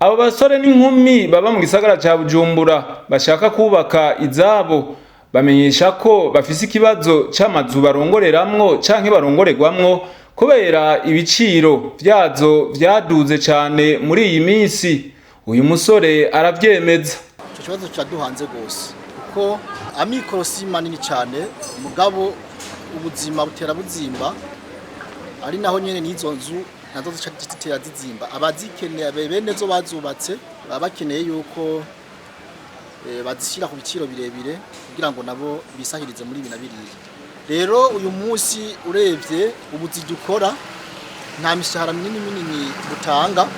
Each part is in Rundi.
Abo basore n'inkumi baba mu gisagara ca Bujumbura bashaka kubaka izabo bamenyesha ko bafise ikibazo c'amazu barongoreramwo canke barongoregwamwo kubera ibiciro vyazo vyaduze cane muri iyi minsi. Uyu musore aravyemeza. Ico kibazo kiraduhanze gose kuko amikoro si manini cane, mugabo ubuzima butera buzimba, ari naho nyene n'izo nzu nazo zica zitera zizimba. Abazikeneye, bene zo bazubatse, baba bakeneye yuko bazishyira ku biciro birebire kugira ngo nabo bisahirize muri ibi na biriya. Rero uyu munsi urebye ubuzi dukora, nta mishahara minini minini butanga,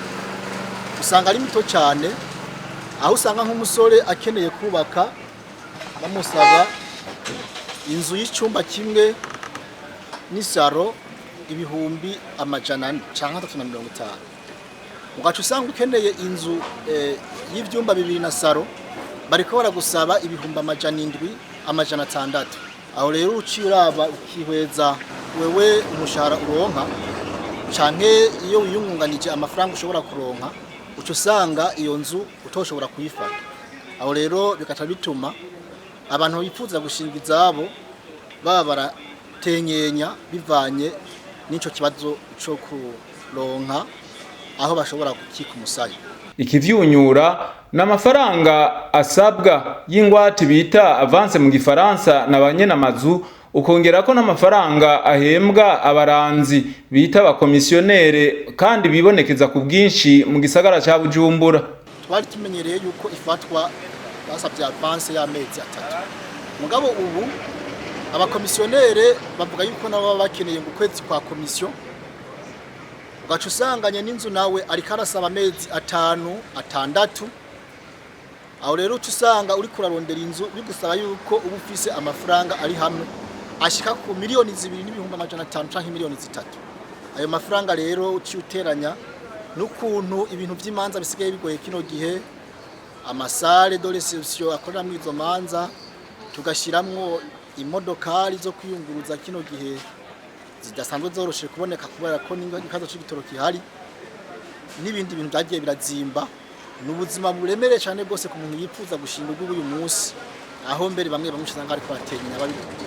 usanga ari mito cyane, aho usanga nk'umusore akeneye kubaka bamusaba inzu y'icyumba kimwe n'isaro 400,000 canke 350, ugaca usanga ukeneye inzu y'ivyumba bibiri na saro, bariko baragusaba 700,000, 600. Aho rero uciye uraba ukihweza wewe umushahara uronka canke iyo wiyungunganije amafaranga ushobora kuronka, uca usanga iyo nzu utoshobora kuyifata. Aho rero bigaca bituma abantu bifuza gushinga izabo baba baratenyenya bivanye n'ico kibazo co kuronka aho bashobora gukika umusaya. Ikivyunyura ni amafaranga asabwa y'ingwate bita avance mu gifaransa na banyenamazu, ukongerako n'amafaranga ahembwa abaranzi bita abakomisiyonere kandi bibonekeza ku bwinshi mu gisagara ca Bujumbura. Twari tumenyereye yuko ifatwa basabye avance y'amezi 3, mugabo ubu abakomisiyonere bavuga yuko nabo baba bakeneye ngo ukwezi kwa komisiyo, ugaca usanganye n'inzu nawe ariko arasaba amezi 5, 6. Aho rero uca usanga uriko urarondera inzu bigusaba yuko uba ufise amafaranga ari hamwe ashika ku 2,500,000 canke miliyoni 3. Ayo mafaranga rero uciye uteranya n'ukuntu ibintu vy'imanza bisigaye bigoye kino gihe, ama salles de réception akoreramwo izo manza, tugashiramwo imodokari zo kwiyunguruza kino gihe zidasanzwe zoroshe kuboneka kubera ko n'ikibazo c'igitoro gihari, n'ibindi bintu vyagiye birazimba. Ni ubuzima buremereye cyane rwose ku muntu yifuza gushinga urw'uyu uyu munsi, aho mbere bamwe bamwe usanga ariko baratenya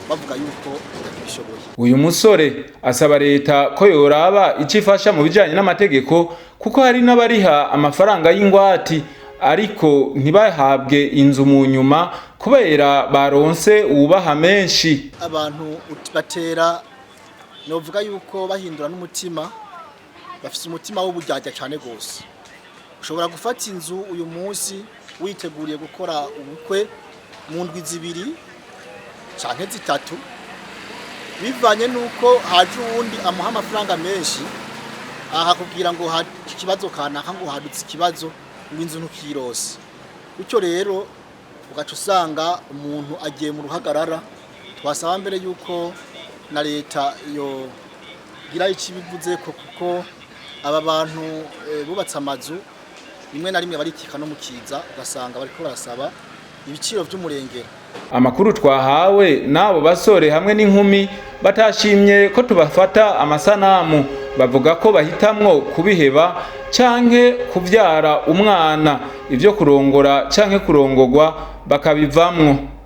bavuga yuko batabishoboye. Uyu musore asaba leta ko yoraba ico ifasha mu bijanye n'amategeko, kuko hari n'abariha amafaranga y'ingwati ariko ntibahabwe inzu mu nyuma kubera baronse uwubaha menshi. Abantu batera novuga yuko bahindura n'umutima, bafise umutima w'uburyarya cyane rwose. Ushobora gufata inzu uyu munsi witeguriye gukora ubukwe mu ndwi 2 canke 3, bivanye nuko haje uwundi amuha amafaranga menshi, akakubwira ngo ikibazo kanaka, ngo hadutse ikibazo, ngo inzu ntukirose. Bityo rero ugaca usanga umuntu agiye mu ruhagarara. Twasaba mbere yuko na leta yo gira icyo ibivuze ko, kuko aba bantu bubatse amazu rimwe na rimwe barikika no mukiza, ugasanga bariko barasaba ibiciro vy'umurengera. Amakuru twahawe n'abo basore hamwe n'inkumi batashimye ko tubafata amasanamu, bavuga ko bahitamwo kubiheba canke kuvyara umwana, ivyo kurongora canke kurongorwa bakabivamwo.